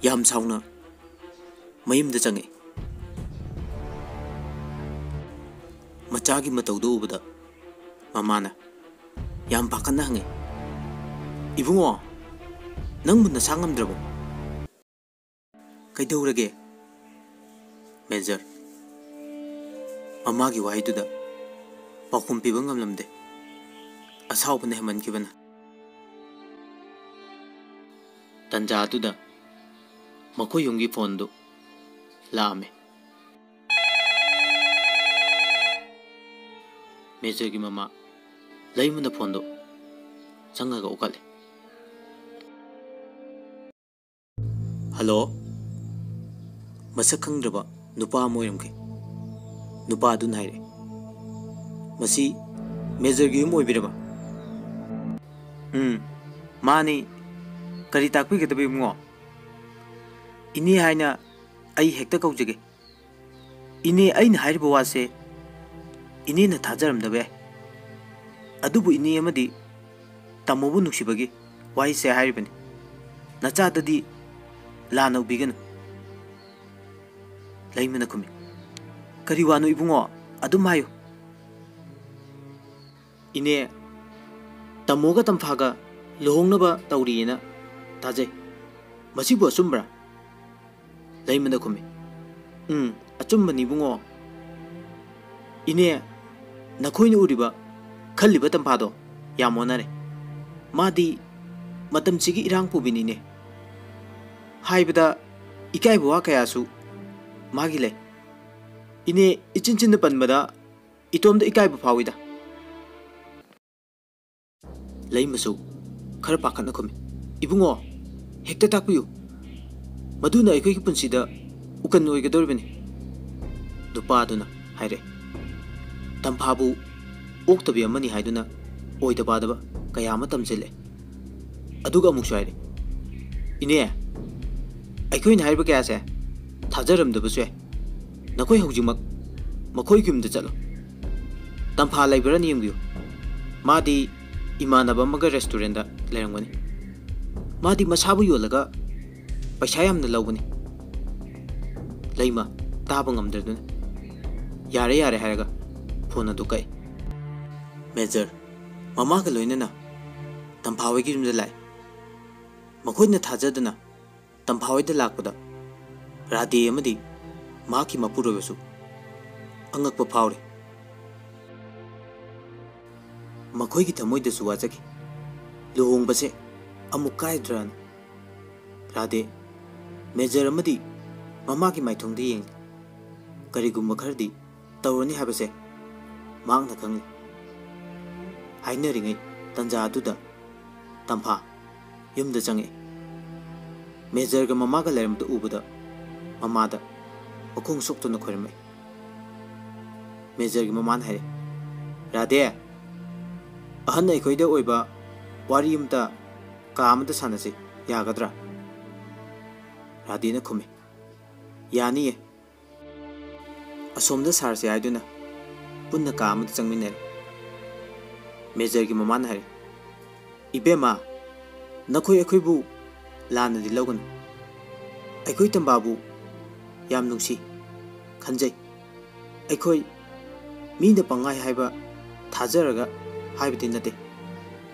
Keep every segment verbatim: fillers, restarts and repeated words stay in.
ꯌꯥꯝ ꯁꯥꯎꯅ ꯃꯌꯨꯝꯗ ꯆꯪꯉꯛꯏ꯫ ꯃꯆꯥꯒꯤ ꯃꯇꯧꯗꯨ ꯎꯕꯗ ꯃꯃꯥꯅ ꯌꯥꯝ ꯄꯥꯈꯠꯅ ꯍꯪꯉꯤ, "ꯏꯕꯨꯡꯉꯣ, ꯅꯪꯕꯨ ꯅꯁꯥ ꯉꯝꯗ꯭ꯔꯕꯣ?" "ꯀꯩꯗꯧꯔꯒꯦ, ꯃꯦꯖꯔ?" ꯃꯃꯥꯒꯤ ꯋꯥꯍꯩꯗꯨꯗ ꯄꯥꯎꯈꯨꯝ ꯄꯤꯕ ꯉꯝꯂꯝꯗꯦ꯫ ꯑꯁꯥꯎꯕꯅ ꯍꯦꯟꯃꯟꯈꯤꯕꯅ꯫ ꯇꯟꯖꯥ ꯑꯗꯨꯗ ꯃꯈꯣꯏ ꯌꯨꯝꯒꯤ ꯐꯣꯟꯗꯨ ꯂꯥꯛꯑꯝꯃꯤ꯫ ꯃꯦꯖꯔꯒꯤ ꯃꯃꯥ ꯂꯩꯃꯅ ꯐꯣꯟꯗꯨ ꯆꯪꯉꯒ ꯎꯈꯠꯂꯦ꯫ "ꯍꯜꯂꯣ?" ꯃꯁꯛ ꯈꯪꯗ꯭ꯔꯕ ꯅꯨꯄꯥ ꯑꯃ ꯑꯣꯏꯔꯝꯈꯤ꯫ ꯅꯨꯄꯥ ꯑꯗꯨꯅ ꯍꯥꯏꯔꯛꯑꯦ, "ꯃꯁꯤ ꯃꯦꯖꯔꯒꯤ ꯌꯨꯝ ꯑꯣꯏꯕꯤꯔꯕ?" "ꯎꯝ, ꯃꯥꯅꯤ꯫ ꯀꯔꯤ ꯇꯥꯛꯄꯤꯒꯗꯕ, ꯏꯕꯨꯡꯉꯣ?" "ꯏꯅꯦ ꯍꯥꯏꯅ ꯑꯩ ꯍꯦꯛꯇ ꯀꯧꯖꯒꯦ꯫ ꯏꯅꯦ, ꯑꯩꯅ ꯍꯥꯏꯔꯤꯕ ꯋꯥꯁꯦ ꯏꯅꯦꯅ ꯊꯥꯖꯔꯝꯗꯕ ꯌꯥꯏ꯫ ꯑꯗꯨꯕꯨ ꯏꯅꯦ ꯑꯃꯗꯤ ꯇꯥꯃꯣꯕꯨ ꯅꯨꯡꯁꯤꯕꯒꯤ ꯋꯥꯍꯩꯁꯦ ꯍꯥꯏꯔꯤꯕꯅꯤ꯫ ꯅꯆꯥꯗꯗꯤ ꯂꯥꯟꯅ ꯎꯕꯤꯒꯅꯨ꯫" ꯂꯩꯃꯅ ꯈꯨꯝꯃꯤ, "ꯀꯔꯤ ꯋꯥꯅꯣ ꯏꯕꯨꯡꯉꯣ? ꯑꯗꯨꯝ ꯍꯥꯏꯌꯨ꯫" "ꯏꯅꯦ, ꯇꯥꯃꯣꯒ ꯇꯝꯐꯥꯒ ꯂꯨꯍꯣꯡꯅꯕ ꯇꯧꯔꯤꯌꯦꯅ ꯇꯥꯖꯩ꯫ ꯃꯁꯤꯕꯨ ꯑꯆꯨꯝꯕ꯭ꯔꯥ?" ꯂꯩꯃꯅ ꯈꯨꯝꯃꯤ, "ꯎꯝ, ꯑꯆꯨꯝꯕꯅꯤ ꯏꯕꯨꯡꯉꯣ꯫ ꯏꯅꯦ, ꯅꯈꯣꯏꯅ ꯎꯔꯤꯕ, ꯈꯜꯂꯤꯕ ꯇꯝꯐꯥꯗꯣ ꯌꯥꯝ ꯑꯣꯟꯅꯔꯦ꯫ ꯃꯥꯗꯤ ꯃꯇꯝꯁꯤꯒꯤ ꯏꯔꯥꯡ ꯄꯨꯕꯤꯅꯤꯅꯦ꯫ ꯍꯥꯏꯕꯗ ꯏꯀꯥꯏꯕ ꯋꯥ ꯀꯌꯥꯁꯨ ꯃꯥꯒꯤ ꯂꯩ꯫ ꯏꯅꯦ, ꯏꯆꯤꯟ ꯆꯤꯟꯅ ꯄꯟꯕꯗ ꯏꯇꯣꯝꯇ ꯏꯀꯥꯏꯕ ꯐꯥꯎꯏꯗ꯫" ꯂꯩꯃꯁꯨ ꯈꯔ ꯄꯥꯈꯠꯅ ꯈꯨꯝꯃꯤ, "ꯏꯕꯨꯡꯉꯣ, ꯍꯦꯛꯇ ꯇꯥꯛꯄꯤꯌꯨ꯫ ꯃꯗꯨꯅ ꯑꯩꯈꯣꯏꯒꯤ ꯄꯨꯟꯁꯤꯗ ꯎꯀꯟ ꯑꯣꯏꯒꯗꯧꯔꯤꯕꯅꯤ꯫" ꯅꯨꯄꯥꯗꯨꯅ ꯍꯥꯏꯔꯛꯑꯦ, "ꯇꯝꯐꯥꯕꯨ ꯑꯣꯛꯇꯕꯤ ꯑꯃꯅꯤ ꯍꯥꯏꯗꯨꯅ ꯑꯣꯏꯗ ꯄꯥꯗꯕ ꯀꯌꯥ ꯑꯃ ꯇꯝꯁꯤꯜꯂꯦ꯫" ꯑꯗꯨꯒ ꯑꯃꯨꯛꯁꯨ ꯍꯥꯏꯔꯛꯑꯦ, "ꯏꯅꯦ, ꯑꯩꯈꯣꯏꯅ ꯍꯥꯏꯔꯤꯕ ꯀꯌꯥꯁꯦ ꯊꯥꯖꯔꯝꯗꯕꯁꯨ ꯌꯥꯏ꯫ ꯅꯈꯣꯏ ꯍꯧꯖꯤꯛꯃꯛ ꯃꯈꯣꯏꯒꯤ ꯌꯨꯝꯗ ꯆꯠꯂꯣ꯫ ꯇꯝꯐꯥ ꯂꯩꯕ꯭ꯔꯥꯅ ꯌꯦꯡꯕꯤꯌꯨ꯫ ꯃꯥꯗꯤ ꯏꯃꯥꯟꯅꯕ ꯑꯃꯒ ꯔꯦꯁꯇꯨꯔꯦꯟꯗ ꯂꯩꯔꯝꯒꯅꯤ꯫ ꯃꯥꯗꯤ ꯃꯁꯥꯕꯨ ꯌꯣꯜꯂꯒ ꯄꯩꯁꯥ ꯌꯥꯝꯅ ꯂꯧꯕꯅꯤ꯫ ꯂꯩꯃ ꯇꯥꯕ ꯉꯝꯗ꯭ꯔꯗꯨꯅ "ꯌꯥꯔꯦ, ꯌꯥꯔꯦ" ꯍꯥꯏꯔꯒ ꯐꯣꯟ ꯑꯗꯨ ꯀꯛꯏ꯫ ꯃꯦꯖꯔ ꯃꯃꯥꯒ ꯂꯣꯏꯅꯅ ꯇꯝꯐꯥ ꯍꯣꯏꯒꯤ ꯌꯨꯝꯗ ꯂꯥꯛꯏ꯫ ꯃꯈꯣꯏꯅ ꯊꯥꯖꯗꯅ ꯇꯝꯐꯥ ꯍꯣꯏꯗ ꯂꯥꯛꯄꯗ ꯔꯥꯙꯦ ꯑꯃꯗꯤ ꯃꯍꯥꯛꯀꯤ ꯃꯄꯨꯔꯣꯏꯕꯁꯨ ꯑꯉꯛꯄ ꯐꯥꯎꯔꯤ꯫ ꯃꯈꯣꯏꯒꯤ ꯊꯃꯣꯏꯗꯁꯨ ꯋꯥꯖꯈꯤ, ꯂꯨꯍꯣꯡꯕꯁꯦ ꯑꯃꯨꯛ ꯀꯥꯏꯗ꯭ꯔꯥꯅ꯫ ꯔꯥꯙꯦ ꯃꯦꯖꯔ ꯑꯃꯗꯤ ꯃꯃꯥꯒꯤ ꯃꯥꯏꯊꯣꯡꯗ ꯌꯦꯡꯂꯤ꯫ ꯀꯔꯤꯒꯨꯝꯕ ꯈꯔꯗꯤ ꯇꯧꯔꯅꯤ ꯍꯥꯏꯕꯁꯦ ꯃꯍꯥꯛꯅ ꯈꯪꯂꯤ꯫ ꯍꯥꯏꯅꯔꯤꯉꯩ ꯇꯟꯖꯥ ꯑꯗꯨꯗ ꯇꯝꯐꯥ ꯌꯨꯝꯗ ꯆꯪꯉꯛꯏ꯫ ꯃꯦꯖꯔꯒ ꯃꯃꯥꯒ ꯂꯩꯔꯝꯕꯗꯨ ꯎꯕꯗ ꯃꯃꯥꯗ ꯃꯈꯣꯡ ꯁꯣꯛꯇꯨꯅ ꯈꯣꯏꯔꯝꯃꯛꯏ꯫ ꯃꯦꯖꯔꯒꯤ ꯃꯃꯥꯅ ꯍꯥꯏꯔꯛꯏ, "ꯔꯥꯙꯦ, ꯑꯍꯟ ꯑꯩꯈꯣꯏꯗ ꯑꯣꯏꯕ ꯋꯥꯔꯤ ꯑꯃꯇ ꯀꯥ ꯑꯃꯗ ꯁꯥꯟꯅꯁꯤ, ꯌꯥꯒꯗ꯭ꯔꯥ?" ꯔꯥꯙꯦꯅ ꯈꯨꯝꯃꯤ, "ꯌꯥꯅꯤꯌꯦ"꯫ ꯑꯁꯣꯝꯗ ꯁꯥꯔꯁꯦ ꯍꯥꯏꯗꯨꯅ ꯄꯨꯟꯅ ꯀꯥ ꯑꯃꯗ ꯆꯪꯃꯤꯟꯅꯔꯦ꯫ ꯃꯦꯖꯔꯒꯤ ꯃꯃꯥꯅ ꯍꯥꯏꯔꯦ, "ꯏꯕꯦꯝꯃ, ꯅꯈꯣꯏ ꯑꯩꯈꯣꯏꯕꯨ ꯂꯥꯟꯅꯗꯤ ꯂꯧꯒꯅꯨ꯫ ꯑꯩꯈꯣꯏ ꯇꯝꯕꯥꯕꯨ ꯌꯥꯝ ꯅꯨꯡꯁꯤ, ꯈꯟꯖꯩ꯫ ꯑꯩꯈꯣꯏ ꯃꯤꯅ ꯄꯪꯍꯥꯏ ꯍꯥꯏꯕ ꯊꯥꯖꯔꯒ ꯍꯥꯏꯕꯗꯤ ꯅꯠꯇꯦ꯫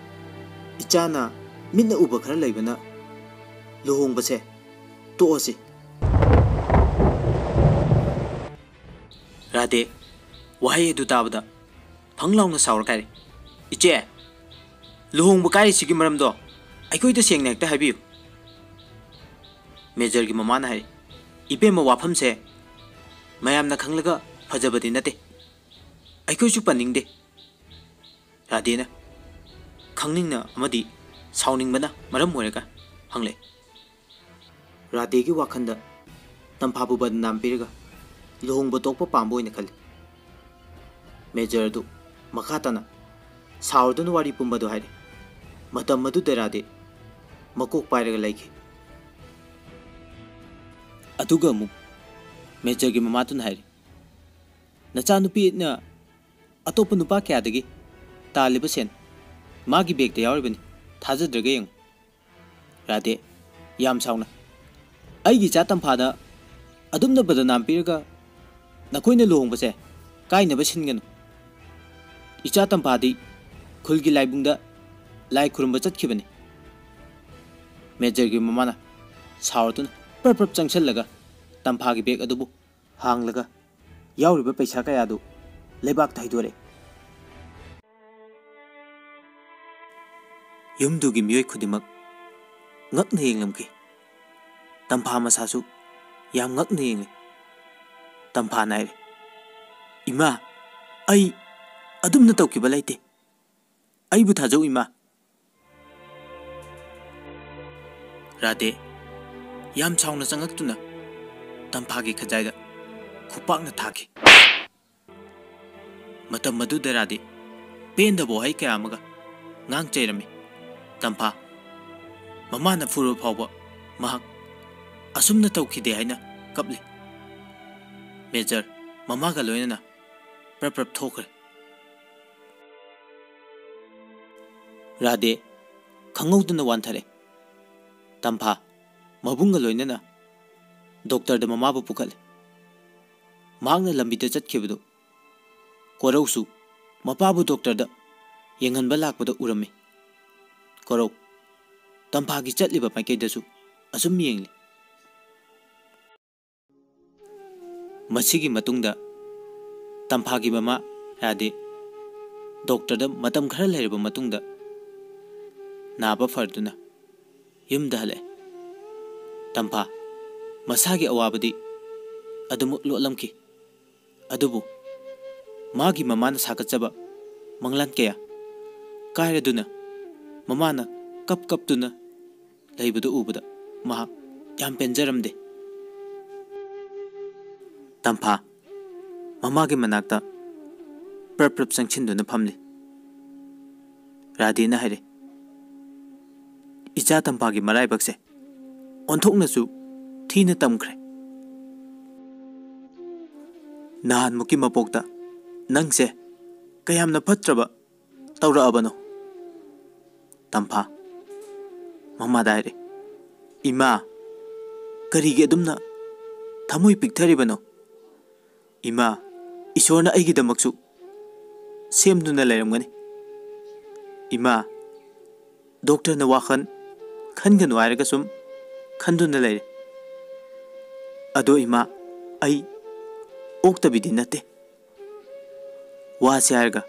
ꯏꯆꯥꯅ ꯃꯤꯠꯅ ꯎꯕ ꯈꯔ ꯂꯩꯕꯅ ꯂꯨꯍꯣꯡꯕꯁꯦ ꯇꯣꯛꯑꯁꯤ"꯫ ꯔꯥꯙꯦ ꯋꯥꯍꯩ ꯑꯗꯨ ꯇꯥꯕꯗ ꯐꯪ ꯂꯥꯎꯅ ꯁꯥꯎꯔ ꯀꯥꯏꯔꯦ꯫ "ꯏꯆꯦ, ꯂꯨꯍꯣꯡꯕ ꯀꯥꯏꯔꯤꯁꯤꯒꯤ ꯃꯔꯝꯗꯣ ꯑꯩꯈꯣꯏꯗ ꯁꯦꯡꯅ ꯍꯦꯛꯇ ꯍꯥꯏꯕꯤꯌꯨ"꯫ ꯃꯦꯖꯔꯒꯤ ꯃꯃꯥꯅ ꯍꯥꯏꯔꯤ, "ꯏꯕꯦꯝꯃ, ꯋꯥꯐꯝꯁꯦ ꯃꯌꯥꯝꯅ ꯈꯪꯂꯒ ꯐꯖꯕꯗꯤ ꯅꯠꯇꯦ꯫ ꯑꯩꯈꯣꯏꯁꯨ ꯄꯟꯅꯤꯡꯗꯦ"꯫ ꯔꯥꯙꯦꯅ ꯈꯪꯅꯤꯡꯅ ꯑꯃꯗꯤ ꯁꯥꯎꯅꯤꯡꯕꯅ ꯃꯔꯝ ꯑꯣꯏꯔꯒ ꯍꯪꯂꯛꯏ꯫ ꯔꯥꯙꯦꯒꯤ ꯋꯥꯈꯜꯗ ꯇꯝꯐꯥꯕꯨ ꯕꯗꯅꯥꯝ ꯄꯤꯔꯒ ꯂꯨꯍꯣꯡꯕ ꯇꯣꯛꯄ ꯄꯥꯝꯕ ꯑꯣꯏꯅ ꯈꯜꯂꯤ꯫ ꯃꯦꯖꯔ ꯑꯗꯨ ꯃꯈꯥ ꯇꯥꯅ ꯁꯥꯎꯔꯗꯨꯅ ꯋꯥꯔꯤ ꯄꯨꯝꯕꯗꯨ ꯍꯥꯏꯔꯤ꯫ ꯃꯇꯝ ꯑꯗꯨꯗ ꯔꯥꯙꯦ ꯃꯀꯣꯛ ꯄꯥꯏꯔꯒ ꯂꯩꯈꯤ꯫ ꯑꯗꯨꯒ ꯑꯃꯨꯛ ꯃꯦꯖꯔꯒꯤ ꯃꯃꯥꯗꯨꯅ ꯍꯥꯏꯔꯤ, "ꯅꯆꯥꯅꯨꯄꯤꯅ ꯑꯇꯣꯞꯄ ꯅꯨꯄꯥ ꯀꯌꯥꯗꯒꯤ ꯇꯥꯜꯂꯤꯕ ꯁꯦꯟ ꯃꯥꯒꯤ ꯕꯦꯒꯇ ꯌꯥꯎꯔꯤꯕꯅꯤ, ꯊꯥꯖꯗ꯭ꯔꯒ ꯌꯦꯡꯉꯨ"꯫ ꯔꯥꯙꯦ ꯌꯥꯝ ꯁꯥꯎꯅ, ꯑꯩꯒꯤ ꯏꯆꯥ ꯇꯝꯐꯥꯗ ꯑꯗꯨꯝꯅ ꯕꯗꯅꯥꯝ ꯄꯤꯔꯒ ꯅꯈꯣꯏꯅ ꯂꯨꯍꯣꯡꯕꯁꯦ ꯀꯥꯏꯅꯕ ꯁꯤꯟꯒꯅꯨ꯫ ꯏꯆꯥ ꯇꯝꯐꯥꯗꯤ ꯈꯨꯜꯒꯤ ꯂꯥꯏꯕꯨꯡꯗ ꯂꯥꯏ ꯈꯨꯔꯨꯝꯕ ꯆꯠꯈꯤꯕꯅꯤ꯫ ꯃꯦꯖꯔꯒꯤ ꯃꯃꯥꯅ ꯁꯥꯎꯔꯗꯨꯅ ꯄ꯭ꯔꯞ ꯄ꯭ꯔꯞ ꯆꯪꯁꯤꯜꯂꯒ ꯇꯝꯐꯥꯒꯤ ꯕꯦꯒ ꯑꯗꯨꯕꯨ ꯍꯥꯡꯂꯒ ꯌꯥꯎꯔꯤꯕ ꯄꯩꯁꯥ ꯀꯌꯥꯗꯨ ꯂꯩꯕꯥꯛꯇ ꯍꯩꯗꯣꯔꯛꯏ꯫ ꯌꯨꯝꯗꯨꯒꯤ ꯃꯤꯑꯣꯏ ꯈꯨꯗꯤꯡꯃꯛ ꯉꯛꯅ ꯌꯦꯡꯂꯝꯈꯤ꯫ ꯇꯝꯐꯥ ꯃꯁꯥꯁꯨ ꯌꯥꯝ ꯉꯛꯅ ꯌꯦꯡꯂꯤ꯫ ꯇꯝꯐꯥꯅ ꯍꯥꯏꯔꯦ, "ꯏꯃꯥ, ꯑꯩ ꯑꯗꯨꯝꯅ ꯇꯧꯈꯤꯕ ꯂꯩꯇꯦ꯫ ꯑꯩꯕꯨ ꯊꯥꯖꯧ, ꯏꯃꯥ꯫" ꯔꯥꯙꯦ ꯌꯥꯝ ꯁꯥꯎꯅ ꯆꯪꯉꯛꯇꯨꯅ ꯇꯝꯐꯥꯒꯤ ꯈꯖꯥꯏꯗ ꯈꯨꯄꯥꯛꯅ ꯊꯥꯈꯤ꯫ ꯃꯇꯝ ꯑꯗꯨꯗ ꯔꯥꯙꯦ ꯄꯦꯟꯗꯕ ꯋꯥꯍꯩ ꯀꯌꯥ ꯑꯃꯒ ꯉꯥꯡ ꯆꯩꯔꯝꯃꯤ꯫ ꯇꯝꯐꯥ ꯃꯃꯥꯅ ꯐꯨꯔꯕ ꯐꯥꯎꯕ ꯃꯍꯥꯛ ꯑꯁꯨꯝꯅ ꯇꯧꯈꯤꯗꯦ ꯍꯥꯏꯅ ꯀꯞꯂꯤ꯫ ꯃꯦꯖꯔ ꯃꯃꯥꯒ ꯂꯣꯏꯅꯅ ꯄ꯭ꯔꯞ ꯄ꯭ꯔꯞ ꯊꯣꯛꯈ꯭ꯔꯦ꯫ ꯔꯥꯙꯦ ꯈꯪꯍꯧꯗꯅ ꯋꯥꯟꯊꯔꯦ꯫ ꯇꯝꯐꯥ ꯃꯕꯨꯡꯒ ꯂꯣꯏꯅꯅ ꯗꯣꯛꯇꯔꯗ ꯃꯃꯥꯕꯨ ꯄꯨꯈꯠꯂꯦ꯫ ꯃꯍꯥꯛꯅ ꯂꯝꯕꯤꯗ ꯆꯠꯈꯤꯕꯗꯨ ꯀꯣꯔꯧꯁꯨ ꯃꯄꯥꯕꯨ ꯗꯣꯛꯇꯔꯗ ꯌꯦꯡꯍꯟꯕ ꯂꯥꯛꯄꯗ ꯎꯔꯝꯃꯤ꯫ ꯀꯣꯔꯧ ꯇꯝꯐꯥꯒꯤ ꯆꯠꯂꯤꯕ ꯃꯥꯏꯀꯩꯗꯁꯨ ꯑꯁꯨꯝ ꯌꯦꯡꯂꯤ꯫ ꯃꯁꯤꯒꯤ ꯃꯇꯨꯡꯗ ꯇꯝꯐꯥꯒꯤ ꯃꯃꯥ ꯔꯥꯙꯦ ꯗꯣꯛꯇꯔꯗ ꯃꯇꯝ ꯈꯔ ꯂꯩꯔꯕ ꯃꯇꯨꯡꯗ ꯅꯥꯕ ꯐꯔꯗꯨꯅ ꯌꯨꯝꯗ ꯍꯜꯂꯛꯑꯦ꯫ ꯇꯝꯐꯥ ꯃꯁꯥꯒꯤ ꯑꯋꯥꯕꯗꯤ ꯑꯗꯨꯃꯛ ꯂꯣꯠꯂꯝꯈꯤ꯫ ꯑꯗꯨꯕꯨ ꯃꯥꯒꯤ ꯃꯃꯥꯅ ꯁꯥꯒꯠꯆꯕ ꯃꯪꯂꯥꯟ ꯀꯌꯥ ꯀꯥꯏꯔꯗꯨꯅ ꯃꯃꯥꯅ ꯀꯞ ꯀꯞꯇꯨꯅ ꯂꯩꯕꯗꯨ ꯎꯕꯗ ꯃꯍꯥꯛ ꯌꯥꯝ ꯄꯦꯟꯖꯔꯝꯗꯦ꯫ ꯇꯝꯐꯥ ꯃꯃꯥꯒꯤ ꯃꯅꯥꯛꯇ ꯄ꯭ꯔꯞ ꯄ꯭ꯔꯞ ꯆꯪꯁꯤꯟꯗꯨꯅ ꯐꯝꯂꯤ꯫ ꯔꯥꯙꯦꯅ ꯍꯥꯏꯔꯦ, "ꯏꯆꯥ ꯇꯝꯐꯥꯒꯤ ꯃꯔꯥꯏꯕꯛꯁꯦ ꯑꯣꯟꯊꯣꯛꯅꯁꯨ ꯊꯤꯅ ꯇꯝꯈ꯭ꯔꯦ꯫ ꯅꯍꯥꯟꯃꯨꯛꯀꯤ ꯃꯄꯣꯛꯇ ꯅꯪꯁꯦ ꯀꯌꯥꯝꯅ ꯐꯠꯇ꯭ꯔꯕ ꯇꯧꯔꯛꯑꯕꯅꯣ?" ꯇꯝꯐꯥ ꯃꯃꯥꯗ ꯍꯥꯏꯔꯦ, "ꯏꯃꯥ, ꯀꯔꯤꯒꯤ ꯑꯗꯨꯝꯅ ꯊꯃꯣꯏ ꯄꯤꯛꯊꯔꯤꯕꯅꯣ? ꯏꯃꯥ, ꯏꯁꯣꯔꯅ ꯑꯩꯒꯤꯗꯃꯛꯁꯨ ꯁꯦꯝꯗꯨꯅ ꯂꯩꯔꯝꯒꯅꯤ꯫ ꯏꯃꯥ, ꯗꯣꯛꯇꯔꯅ ꯋꯥꯈꯜ ꯈꯟꯒꯅꯨ ꯍꯥꯏꯔꯒ ꯁꯨꯝ ꯈꯟꯗꯨꯅ ꯂꯩꯔꯦ꯫ ꯑꯗꯣ ꯏꯃꯥ, ꯑꯩ ꯑꯣꯛꯇꯕꯤꯗꯤ ꯅꯠꯇꯦ꯫ ꯋꯥꯁꯦ ꯍꯥꯏꯔꯒ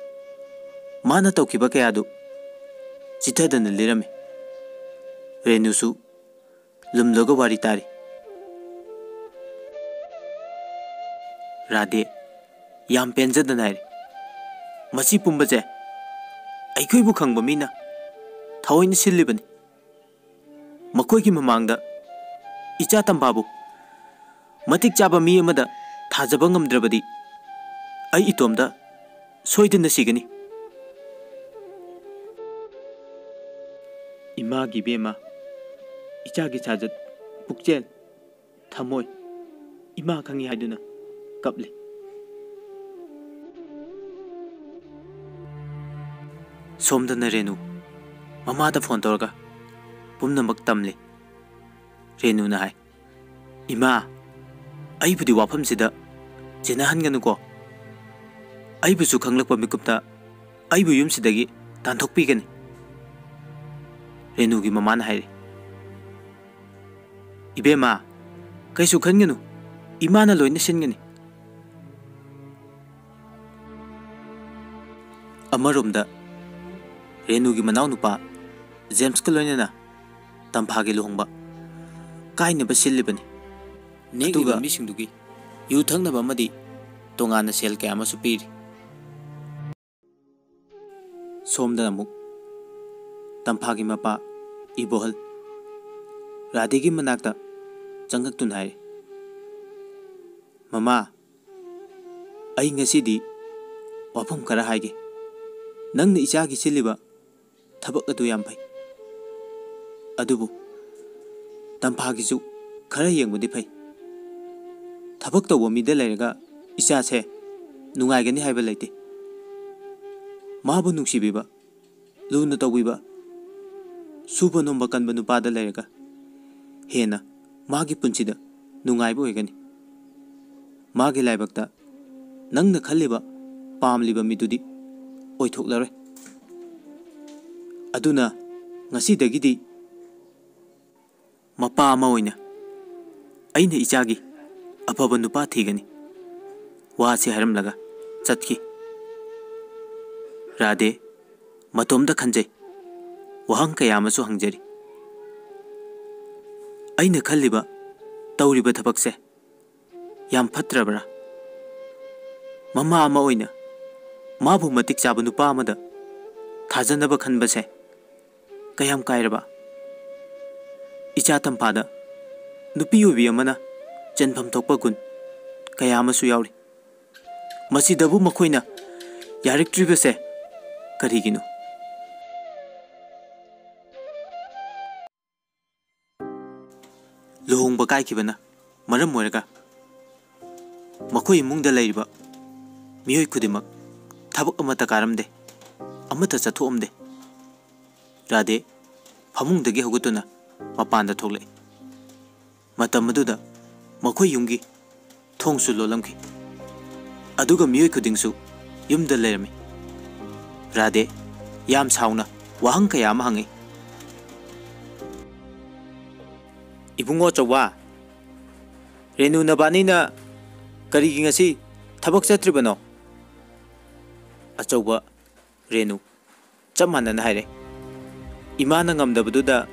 ꯃꯥꯅ ꯇꯧꯈꯤꯕ ꯀꯌꯥꯗꯨ ꯆꯤꯊꯗꯅ ꯂꯤꯔꯝꯃꯤ꯫ ꯔꯦꯅꯨꯁꯨ ꯂꯨꯝꯂꯒ ꯋꯥꯔꯤ ꯇꯥꯔꯤ꯫ ꯔꯥꯙꯦ ꯌꯥꯝ ꯄꯦꯟꯖꯗꯅ ꯍꯥꯏꯔꯤ, "ꯃꯁꯤ ꯄꯨꯝꯕꯁꯦ ꯑꯩꯈꯣꯏꯕꯨ ꯈꯪꯕ ꯃꯤꯅ ꯊꯑꯣꯏꯅ ꯁꯤꯜꯂꯤꯕꯅꯤ꯫ ꯃꯈꯣꯏꯒꯤ ꯃꯃꯥꯡꯗ ꯏꯆꯥ ꯇꯝꯐꯥꯕꯨ ꯃꯇꯤꯛ ꯆꯥꯕ ꯃꯤ ꯑꯃꯗ ꯊꯥꯖꯕ ꯉꯝꯗ꯭ꯔꯕꯗꯤ ꯑꯩ ꯏꯇꯣꯝꯇ ꯁꯣꯏꯗꯅ ꯁꯤꯒꯅꯤ꯫" ꯏꯃꯥꯒꯤ ꯏꯕꯦꯝꯃ, ꯏꯆꯥꯒꯤ ꯁꯥꯖꯠ, ꯄꯨꯛꯆꯦꯜ, ꯊꯃꯣꯏ, ꯏꯃꯥ ꯈꯪꯉꯤ ꯍꯥꯏꯗꯨꯅ ꯀꯞꯂꯤ꯫ ꯁꯣꯝꯗꯅ ꯔꯦꯅꯨ ꯃꯃꯥꯗ ꯐꯣꯟ ꯇꯧꯔꯒ ꯄꯨꯝꯅꯃꯛ ꯇꯝꯂꯤ꯫ ꯔꯦꯅꯨꯅ ꯍꯥꯏ, "ꯏꯃꯥ, ꯑꯩꯕꯨꯗꯤ ꯋꯥꯐꯝꯁꯤꯗ ꯆꯦꯟꯅꯍꯟꯒꯅꯨꯀꯣ꯫ ꯑꯩꯕꯨꯁꯨ ꯈꯪꯂꯛꯄ ꯃꯤꯀꯨꯞꯇ ꯑꯩꯕꯨ ꯌꯨꯝꯁꯤꯗꯒꯤ ꯇꯥꯟꯊꯣꯛꯄꯤꯒꯅꯤ꯫" ꯔꯦꯅꯨꯒꯤ ꯃꯃꯥꯅ ꯍꯥꯏꯔꯤ, "ꯏꯕꯦꯝꯃ, ꯀꯩꯁꯨ ꯈꯟꯒꯅꯨ, ꯏꯃꯥꯅ ꯂꯣꯏꯅ ꯁꯤꯟꯒꯅꯤ꯫" ꯑꯃꯔꯣꯝꯗ ꯔꯦꯅꯨꯒꯤ ꯃꯅꯥꯎꯅꯨꯄꯥ ꯖꯦꯝꯁꯀ ꯂꯣꯏꯅꯅ ꯇꯝꯐꯥꯒꯤ ꯂꯨꯍꯣꯡꯕ ꯀꯥꯏꯅꯕ ꯁꯤꯜꯂꯤꯕꯅꯤ꯫ ꯅꯦꯛꯂꯤꯕ ꯑꯗꯨꯒ ꯃꯤꯁꯤꯡꯗꯨꯒꯤ ꯌꯨ ꯊꯛꯅꯕ ꯑꯃꯗꯤ ꯇꯣꯉꯥꯟꯅ ꯁꯦꯜ ꯀꯌꯥ ꯑꯃꯁꯨ ꯄꯤꯔꯤ꯫ ꯁꯣꯝꯗ ꯑꯃꯨꯛ ꯇꯝꯐꯥꯒꯤ ꯃꯄꯥ ꯏꯕꯣꯍꯜ ꯔꯥꯙꯦꯒꯤ ꯃꯅꯥꯛꯇ ꯆꯪꯉꯛꯇꯨꯅ ꯍꯥꯏꯔꯦ, "ꯃꯃꯥ, ꯑꯩ ꯉꯁꯤꯗꯤ ꯋꯥꯐꯝ ꯈꯔ ꯍꯥꯏꯒꯦ꯫ ꯅꯪꯅ ꯏꯆꯥꯒꯤ ꯁꯤꯜꯂꯤꯕ ꯊꯕꯛ ꯑꯗꯨ ꯌꯥꯝ ꯐꯩ꯫ ꯑꯗꯨꯕꯨ ꯇꯝꯐꯥꯒꯤꯁꯨ ꯈꯔ ꯌꯦꯡꯕꯗꯤ ꯐꯩ꯫ ꯊꯕꯛ ꯇꯧꯕ ꯃꯤꯗ ꯂꯩꯔꯒ ꯏꯆꯥꯁꯦ ꯅꯨꯡꯉꯥꯏꯒꯅꯤ ꯍꯥꯏꯕ ꯂꯩꯇꯦ꯫ ꯃꯥꯕꯨ ꯅꯨꯡꯁꯤꯕꯤꯕ, ꯂꯨꯅ ꯇꯧꯕꯤꯕ, ꯁꯨꯕ ꯅꯣꯝꯕ ꯀꯟꯕ ꯅꯨꯄꯥꯗ ꯂꯩꯔꯒ ꯍꯦꯟꯅ ꯃꯥꯒꯤ ꯄꯨꯟꯁꯤꯗ ꯅꯨꯡꯉꯥꯏꯕ ꯑꯣꯏꯒꯅꯤ꯫ ꯃꯥꯒꯤ ꯂꯥꯏꯕꯛꯇ ꯅꯪꯅ ꯈꯜꯂꯤꯕ, ꯄꯥꯝꯂꯤꯕ ꯃꯤꯗꯨꯗꯤ ꯑꯣꯏꯊꯣꯛꯂꯔꯣꯏ꯫ ꯑꯗꯨꯅ ꯉꯁꯤꯗꯒꯤꯗꯤ ꯃꯄꯥ ꯑꯃ ꯑꯣꯏꯅ ꯑꯩꯅ ꯏꯆꯥꯒꯤ ꯑꯐꯕ ꯅꯨꯄꯥ ꯊꯤꯒꯅꯤ꯫ ꯋꯥꯁꯤ ꯍꯥꯏꯔꯝꯂꯒ ꯆꯠꯈꯤ꯫ ꯔꯥꯙꯦ ꯃꯇꯣꯝꯇ ꯈꯟꯖꯩ꯫ ꯋꯥꯍꯪ ꯀꯌꯥ ꯑꯃꯁꯨ ꯍꯪꯖꯔꯤ꯫ ꯑꯩꯅ ꯈꯜꯂꯤꯕ, ꯇꯧꯔꯤꯕ ꯊꯕꯛꯁꯦ ꯌꯥꯝ ꯐꯠꯇ꯭ꯔꯕ꯭ꯔꯥ? ꯃꯃꯥ ꯑꯃ ꯑꯣꯏꯅ ꯃꯥꯕꯨ ꯃꯇꯤꯛ ꯆꯥꯕ ꯅꯨꯄꯥ ꯑꯃꯗ ꯊꯥꯖꯅꯕ ꯈꯟꯕꯁꯦ ꯀꯌꯥꯝ ꯀꯥꯏꯔꯕ? ꯏꯆꯥ ꯇꯝꯐꯥꯗ ꯅꯨꯄꯤ ꯑꯣꯏꯕꯤ ꯑꯃꯅ ꯆꯦꯟꯐꯝ ꯊꯣꯛꯄ ꯒꯨꯟ ꯀꯌꯥ ꯑꯃꯁꯨ ꯌꯥꯎꯔꯤ꯫ ꯃꯁꯤꯗꯕꯨ ꯃꯈꯣꯏꯅ ꯌꯥꯔꯛꯇ꯭ꯔꯤꯕꯁꯦ ꯀꯔꯤꯒꯤꯅꯣ? ꯂꯨꯍꯣꯡꯕ ꯀꯥꯏꯈꯤꯕꯅ ꯃꯔꯝ ꯑꯣꯏꯔꯒ ꯃꯈꯣꯏ ꯏꯃꯨꯡꯗ ꯂꯩꯔꯤꯕ ꯃꯤꯑꯣꯏ ꯈꯨꯗꯤꯡꯃꯛ ꯊꯕꯛ ꯑꯃꯠꯇ ꯀꯥꯔꯝꯗꯦ, ꯑꯃꯠꯇ ꯆꯠꯊꯣꯛꯑꯝꯗꯦ꯫ ꯔꯥꯙꯦ ꯐꯃꯨꯡꯗꯒꯤ ꯍꯧꯒꯠꯇꯨꯅ ꯃꯄꯥꯟꯗ ꯊꯣꯛꯂꯛꯏ꯫ ꯃꯇꯝ ꯑꯗꯨꯗ ꯃꯈꯣꯏ ꯌꯨꯝꯒꯤ ꯊꯣꯡꯁꯨ ꯂꯣꯜꯂꯝꯈꯤ꯫ ꯑꯗꯨꯒ ꯃꯤꯑꯣꯏ ꯈꯨꯗꯤꯡꯁꯨ ꯌꯨꯝꯗ ꯂꯩꯔꯝꯃꯤ꯫ ꯔꯥꯙꯦ ꯌꯥꯝ ꯁꯥꯎꯅ ꯋꯥꯍꯪ ꯀꯌꯥ ꯑꯃ ꯍꯪꯉꯤ꯫ "ꯏꯕꯨꯡꯉꯣ ꯑꯆꯧꯕ, ꯔꯦꯅꯨ ꯅꯕꯥꯅꯤꯅ ꯀꯔꯤꯒꯤ ꯉꯁꯤ ꯊꯕꯛ ꯆꯠꯇ꯭ꯔꯤꯕꯅꯣ?" ꯑꯆꯧꯕ ꯔꯦꯅꯨ ꯆꯞ ꯃꯥꯟꯅꯅ ꯍꯥꯏꯔꯦ꯫ "ꯏꯃꯥꯅ ꯉꯝꯗꯕꯗꯨꯗ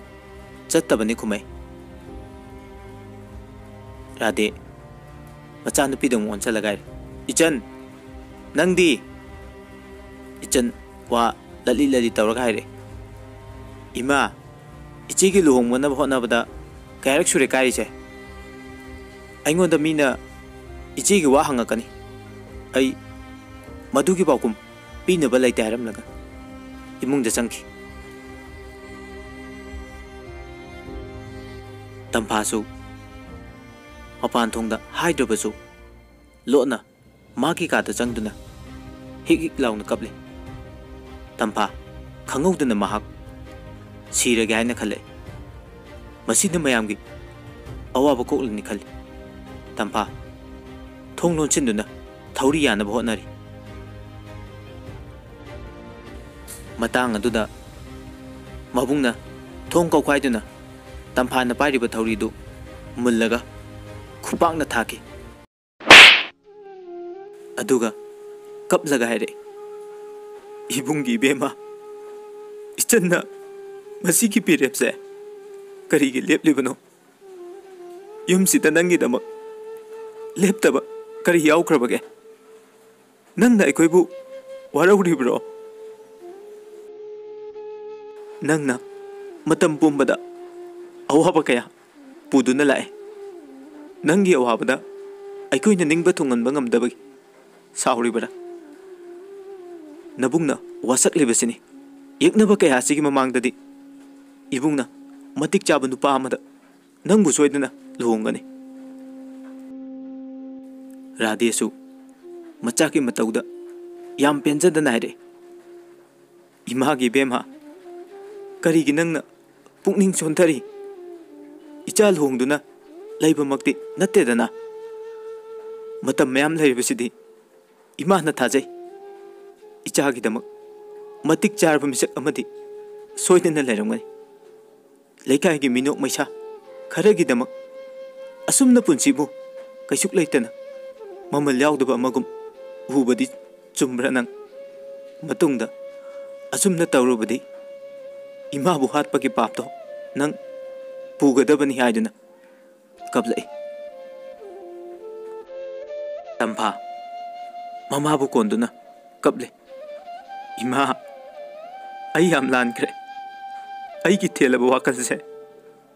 ꯆꯠꯇꯕꯅꯤ" ꯈꯨꯝꯃꯩ꯫ ꯔꯥꯙꯦ ꯃꯆꯥꯅꯨꯄꯤꯗ ꯑꯃꯨꯛ ꯑꯣꯟꯁꯤꯜꯂꯒ ꯍꯥꯏꯔꯦ, "ꯏꯆꯟ, ꯅꯪꯗꯤ?" ꯏꯆꯟ ꯋꯥ ꯂꯠꯂꯤ ꯂꯠꯂꯤ ꯇꯧꯔꯒ ꯍꯥꯏꯔꯦ, "ꯏꯃꯥ, ꯏꯆꯦꯒꯤ ꯂꯨꯍꯣꯡꯅꯅꯕ ꯍꯣꯠꯅꯕꯗ ꯀꯌꯥꯔꯛ ꯁꯨꯔꯦ ꯀꯥꯏꯔꯤꯁꯦ? ꯑꯩꯉꯣꯟꯗ ꯃꯤꯅ ꯏꯆꯦꯒꯤ ꯋꯥ ꯍꯪꯉꯛꯀꯅꯤ꯫ ꯑꯩ ꯃꯗꯨꯒꯤ ꯄꯥꯎꯈꯨꯝ ꯄꯤꯅꯕ ꯂꯩꯇꯦ" ꯍꯥꯏꯔꯝꯂꯒ ꯏꯃꯨꯡꯗ ꯆꯪꯈꯤ꯫ ꯇꯝꯐꯥꯁꯨ ꯃꯄꯥꯟ ꯊꯣꯡꯗ ꯍꯥꯏꯗ꯭ꯔꯕꯁꯨ ꯂꯣꯠꯅ ꯃꯥꯒꯤ ꯀꯥꯗ ꯆꯪꯗꯨꯅ ꯍꯤꯛ ꯍꯤꯛ ꯂꯥꯎꯅ ꯀꯞꯂꯤ꯫ ꯇꯝꯐꯥ ꯈꯪꯍꯧꯗꯅ ꯃꯍꯥꯛ ꯁꯤꯔꯒꯦ ꯍꯥꯏꯅ ꯈꯜꯂꯛꯏ꯫ ꯃꯁꯤꯅ ꯃꯌꯥꯝꯒꯤ ꯑꯋꯥꯕ ꯀꯣꯛꯂꯅꯤ ꯈꯜꯂꯤ꯫ ꯇꯝꯐꯥ ꯊꯣꯡ ꯂꯣꯟꯁꯤꯟꯗꯨꯅ ꯊꯧꯔꯤ ꯌꯥꯅꯕ ꯍꯣꯠꯅꯔꯤ꯫ ꯃꯇꯥꯡ ꯑꯗꯨꯗ ꯃꯕꯨꯡꯅ ꯊꯣꯡ ꯀꯧꯈꯥꯏꯗꯨꯅ ꯇꯝꯐꯥꯅ ꯄꯥꯏꯔꯤꯕ ꯊꯧꯔꯤꯗꯨ ꯃꯨꯜꯂꯒ ꯈꯨꯄꯥꯛꯅ ꯊꯥꯈꯤ꯫ ꯑꯗꯨꯒ ꯀꯞꯂꯒ ꯍꯥꯏꯔꯛꯏ, "ꯏꯕꯨꯡꯒꯤ ꯏꯕꯦꯝꯃ, ꯏꯆꯟꯅ ꯃꯁꯤꯒꯤ ꯄꯤꯔꯦꯞꯁꯦ ꯀꯔꯤꯒꯤ ꯂꯦꯞꯂꯤꯕꯅꯣ? ꯌꯨꯝꯁꯤꯗ ꯅꯪꯒꯤꯗꯃꯛ ꯂꯦꯞꯇꯕ ꯀꯔꯤ ꯌꯥꯎꯈ꯭ꯔꯕꯒꯦ? ꯅꯪꯅ ꯑꯩꯈꯣꯏꯕꯨ ꯋꯥꯔꯧꯔꯤꯕ꯭ꯔꯣ? ꯅꯪꯅ ꯃꯇꯝ ꯄꯨꯝꯕꯗ ꯑꯋꯥꯕ ꯀꯌꯥ ꯄꯨꯗꯨꯅ ꯂꯥꯛꯑꯦ꯫ ꯅꯪꯒꯤ ꯑꯋꯥꯕꯗ ꯑꯩꯈꯣꯏꯅ ꯅꯤꯡꯕ ꯊꯨꯡꯍꯟꯕ ꯉꯝꯗꯕꯒꯤ ꯁꯥꯎꯔꯤꯕꯔꯥ? ꯅꯕꯨꯡꯅ ꯋꯥꯁꯛꯂꯤꯕꯁꯤꯅꯤ꯫ ꯌꯦꯛꯅꯕ ꯀꯌꯥꯁꯤꯒꯤ ꯃꯃꯥꯡꯗꯗꯤ ꯏꯕꯨꯡꯅ ꯃꯇꯤꯛ ꯆꯥꯕ ꯅꯨꯄꯥ ꯑꯃꯗ ꯅꯪꯕꯨ ꯁꯣꯏꯗꯅ ꯂꯨꯍꯣꯡꯒꯅꯤ꯫" ꯔꯥꯙꯦꯁꯨ ꯃꯆꯥꯛꯀꯤ ꯃꯇꯧꯗ ꯌꯥꯝ ꯄꯦꯟꯖꯗꯅ ꯍꯥꯏꯔꯛꯏ, "ꯏꯃꯥꯒꯤ ꯏꯕꯦꯝꯃ, ꯀꯔꯤꯒꯤ ꯅꯪꯅ ꯄꯨꯛꯅꯤꯡ ꯁꯣꯟꯊꯔꯤ? ꯏꯆꯥ ꯂꯨꯍꯣꯡꯗꯨꯅ ꯂꯩꯕꯃꯛꯇꯤ ꯅꯠꯇꯦꯗꯅ꯫ ꯃꯇꯝ ꯃꯌꯥꯝ ꯂꯩꯔꯤꯕꯁꯤꯗꯤ ꯏꯃꯥꯅ ꯊꯥꯖꯩ꯫ ꯏꯆꯥꯒꯤꯗꯃꯛ ꯃꯇꯤꯛ ꯆꯥꯔꯕ ꯃꯤꯁꯛ ꯑꯃꯗꯤ ꯁꯣꯏꯗꯅ ꯂꯩꯔꯝꯒꯅꯤ꯫ ꯂꯩꯀꯥꯏꯒꯤ ꯃꯤꯅꯣꯛ ꯃꯩꯁꯥ ꯈꯔꯒꯤꯗꯃꯛ ꯑꯁꯨꯝꯅ ꯄꯨꯟꯁꯤꯕꯨ ꯀꯩꯁꯨꯛ ꯂꯩꯇꯅ ꯃꯃꯜ ꯌꯥꯎꯗꯕ ꯑꯃꯒꯨꯝ ꯎꯕꯗꯤ ꯆꯨꯝꯕ꯭ꯔꯥ ꯅꯪ? ꯃꯇꯨꯡꯗ ꯑꯁꯨꯝꯅ ꯇꯧꯔꯨꯕꯗꯤ ꯏꯃꯥꯕꯨ ꯍꯥꯠꯄꯒꯤ ꯄꯥꯞꯇꯣ ꯅꯪ ꯄꯨꯒꯗꯕꯅꯤ" ꯍꯥꯏꯗꯨꯅ ꯀꯞꯂꯛꯏ꯫ ꯇꯝꯐꯥ ꯃꯃꯥꯕꯨ ꯀꯣꯟꯗꯨꯅ ꯀꯞꯂꯤ꯫ "ꯏꯃꯥ, ꯑꯩ ꯌꯥꯝ ꯂꯥꯟꯈ꯭ꯔꯦ꯫ ꯑꯩꯒꯤ ꯊꯦꯜꯂꯕ ꯋꯥꯈꯜꯁꯦ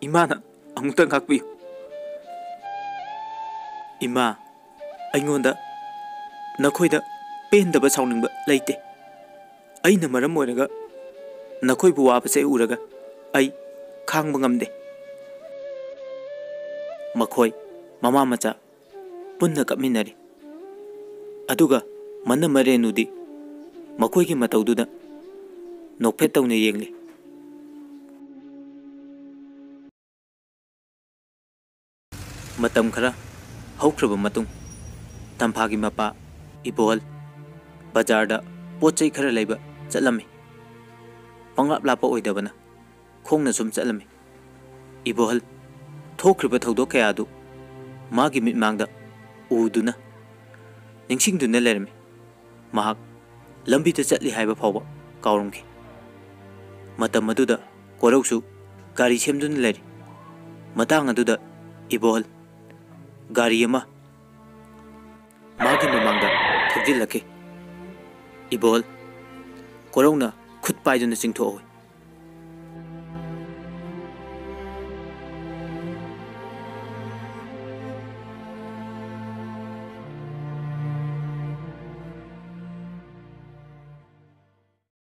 ꯏꯃꯥꯅ ꯑꯃꯨꯛꯇ ꯉꯥꯛꯄꯤꯌꯨ꯫ ꯏꯃꯥ, ꯑꯩꯉꯣꯟꯗ ꯅꯈꯣꯏꯗ ꯄꯦꯟꯗꯕ ꯁꯥꯎꯅꯤꯡꯕ ꯂꯩꯇꯦ꯫ ꯑꯩꯅ ꯃꯔꯝ ꯑꯣꯏꯔꯒ ꯅꯈꯣꯏꯕꯨ ꯋꯥꯕꯁꯦ ꯎꯔꯒ ꯑꯩ ꯈꯥꯡꯕ ꯉꯝꯗꯦ꯫" ꯃꯈꯣꯏ ꯃꯃꯥ ꯃꯆꯥ ꯄꯨꯟꯅ ꯀꯞꯃꯤꯟꯅꯔꯤ꯫ ꯑꯗꯨꯒ ꯃꯅꯝꯃ ꯔꯦꯅꯨꯗꯤ ꯃꯈꯣꯏꯒꯤ ꯃꯇꯧꯗꯨꯗ ꯅꯣꯛꯐꯦꯠ ꯇꯧꯅ ꯌꯦꯡꯂꯤ꯫ ꯃꯇꯝ ꯈꯔ ꯍꯧꯈ꯭ꯔꯕ ꯃꯇꯨꯡ, ꯇꯝꯐꯥꯒꯤ ꯃꯄꯥ ꯏꯕꯣꯍꯜ ꯕꯖꯥꯔꯗ ꯄꯣꯠ ꯆꯩ ꯈꯔ ꯂꯩꯕ ꯆꯠꯂꯝꯃꯤ꯫ ꯄꯪꯂꯥꯞ ꯂꯥꯞꯄ ꯑꯣꯏꯗꯕꯅ ꯈꯣꯡꯅ ꯁꯨꯝ ꯆꯠꯂꯝꯃꯤ꯫ ꯏꯕꯣꯍꯜ ꯊꯣꯛꯈ꯭ꯔꯤꯕ ꯊꯧꯗꯣꯛ ꯀꯌꯥꯗꯨ ꯃꯥꯒꯤ ꯃꯤꯠꯃꯥꯡꯗ ꯎꯗꯨꯅ ꯅꯤꯡꯁꯤꯡꯗꯨꯅ ꯂꯩꯔꯝꯃꯤ꯫ ꯃꯍꯥꯛ ꯂꯝꯕꯤꯗ ꯆꯠꯂꯤ ꯍꯥꯏꯕ ꯐꯥꯎꯕ ꯀꯥꯎꯔꯝꯈꯤ꯫ ꯃꯇꯝ ꯑꯗꯨꯗ ꯀꯣꯔꯧꯁꯨ ꯒꯥꯔꯤ ꯁꯦꯝꯗꯨꯅ ꯂꯩꯔꯤ꯫ ꯃꯇꯥꯡ ꯑꯗꯨꯗ ꯏꯕꯣꯍꯜ ꯒꯥꯔꯤ ꯑꯃ ꯃꯥꯒꯤ ꯃꯃꯥꯡꯗ ꯊꯧꯖꯤꯜꯂꯛꯈꯤ꯫ ꯏꯕꯣꯍꯜ ꯀꯣꯔꯧꯅ ꯈꯨꯠ ꯄꯥꯏꯗꯨꯅ ꯆꯤꯡꯊꯣꯛꯍꯧꯏ꯫